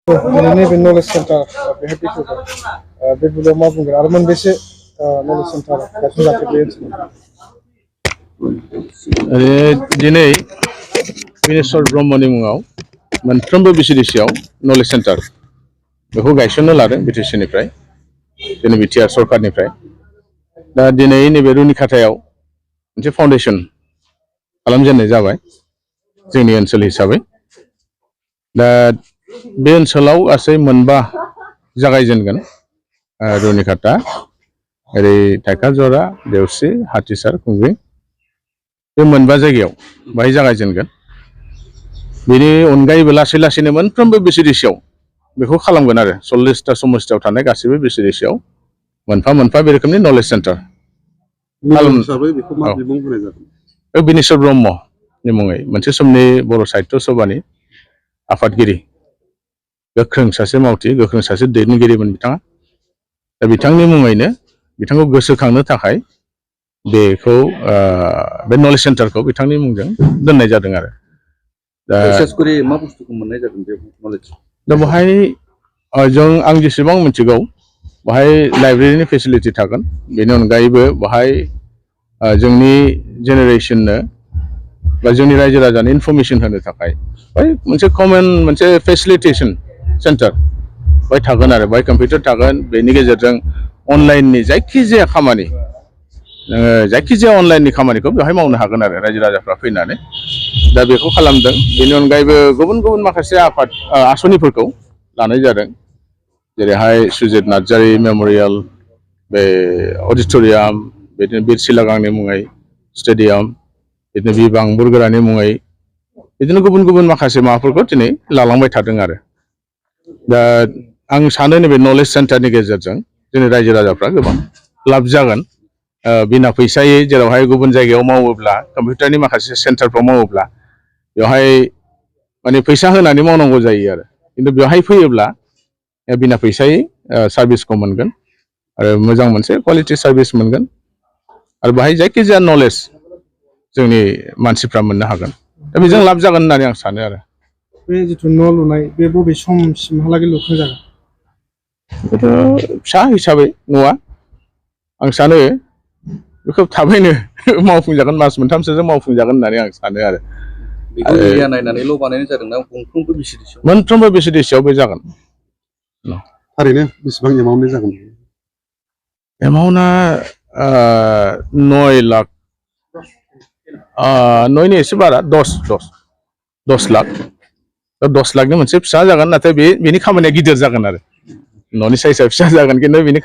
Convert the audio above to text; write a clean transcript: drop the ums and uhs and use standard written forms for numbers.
दिनैनि बे knowledge centre बेहाय बेखेवबाय बे बुलायाव मा बुंगोन आरो मोनबेसे नलेज सेन्टार गायसनजाखो बे ओनसोलाव दिनै बिनेश्वर ब्रह्मनि मुङाव मोनफ्रोमबो VCDCआव नलेज सेन्टार बेखौ गायसननो लादों BTCनिफ्राय जोंनि बिटिआर सरकारनिफ्राय दा दिनै नैबे रुनिखाथायाव मोनसे फाउन्डेसन खालामजेननाय जाबाय जोंनि ओनसोल हिसाबै दा बे ओनसोलाव गासै मोनबा जागायजेनगोन रुनिखाथा ओरै थाइखाजरा देवसि हाथिसार खुंग्रि बे मोनबा जायगायाव बाहाय जागायजेनगोन बेनि अनगायैबो लासै लासैनो मोनफ्रोमबो VCDCआव बेखौ खालामगोन आरो 40टा समस्थियाव थानाय गासैबो VCDCआव मोनफा मोनफा बे रोखोमनि नलेज सेन्टार बिनेश्वर ब्रह्मनि मुङै मोनसे समनि बर' साहित्य सभानि आफादगिरि गोख्रों सासे मावथि गोख्रों सासे दैदेनगिरिमोन बिथाङा दा बिथांनि मुङैनो बिथांखौ गोसोखांनो थाखाय बेखौ बे नलेज सेन्टारखौ बिथांनि मुंजों दोननाय जादों आरो दा मा बुस्थुखौ मोननाय जादों बे नलेज दा बेवहाय आं जेसेबां मिथिगौ बेवहाय लाइब्रेरिनि फेसिलिटि थागोन बेनि अनगायैबो बेवहाय जोंनि जेनेरेसननो बा जोंनि रायजो राजानो इनफरमेसन होनो थाखाय मोनसे कमन मोनसे फेसिलिटेसन सेन्टार बेवहाय थागोन आरो बेवहाय कम्पिउटार थागोन बेनि गेजेरजों अनलाइननि जायखिजाया खामानि जायखिजाया अनलाइननि खामानिखौ बेवहाय मावनो हागोन आरो रायजो राजाफ्रा फैनानै दा बेखौ खालामदों बेनि अनगायैबो गुबुन गुबुन माखासे आसनिफोरखौ लानाय जादों जेरैहाय सुजित नार्जारि मेम'रियेल बे अडिट'रियाम बिदिनो बिर सिलागांनि मुङै स्टेडियाम बिदिनो बिबां बुरगोरानि मुङै बिदिनो गुबुन गुबुन माखासे माबाफोरखौ दिनै लालांबाय थादों आरो दा आं सानो नैबे नलेज सेन्टारनि गेजेरजों जोंनि रायजो राजाफ्रा गोबां लाब जागोन बिना फैसायै जेरावहाय गुबुन जायगायाव मावोब्ला कम्पिउटारनि माखासे सेन्टारफ्राव मावोब्ला बेवहाय माने फैसा होनानै मावनांगौ जायो आरो खिन्थु बेवहाय फैयोब्ला बिना फैसायै सार्भिसखौ मोनगोन आरो मोजां मोनसे क्वालिटि सार्भिस मोनगोन आरो बेवहाय जायखिजाया नलेज जोंनि मानसिफ्रा मोननो हागोन दा बेजों लाब जागोन होननानै आं सानो आरो बे जिथु न' लुनाय बे बबे समसिमहालागै लुखांजागोन बेथ' फिसा हिसाबै न'आ आं सानो बेखौ थाबैनो मावफुंजागोन मास मोनथामसोजों मावफुंजागोन होननानै आं सानो आरो बेखौ एरिया नायनानैल' बानायनाय जादोंना मोनफ्रोमबो VCDCआव बे जागोन थारैनो बेसेबां एमाउन्टनि जागोन एमाउन्टआ 9 लाख 9नि एसे बारा 10 लाख 10 लाखनि मोनसे फिसा जागोन नाथाय बेनि खामानिया गिदिर जागोन आरो न'नि साइजआ फिसा जागोन खिन्थु बेनि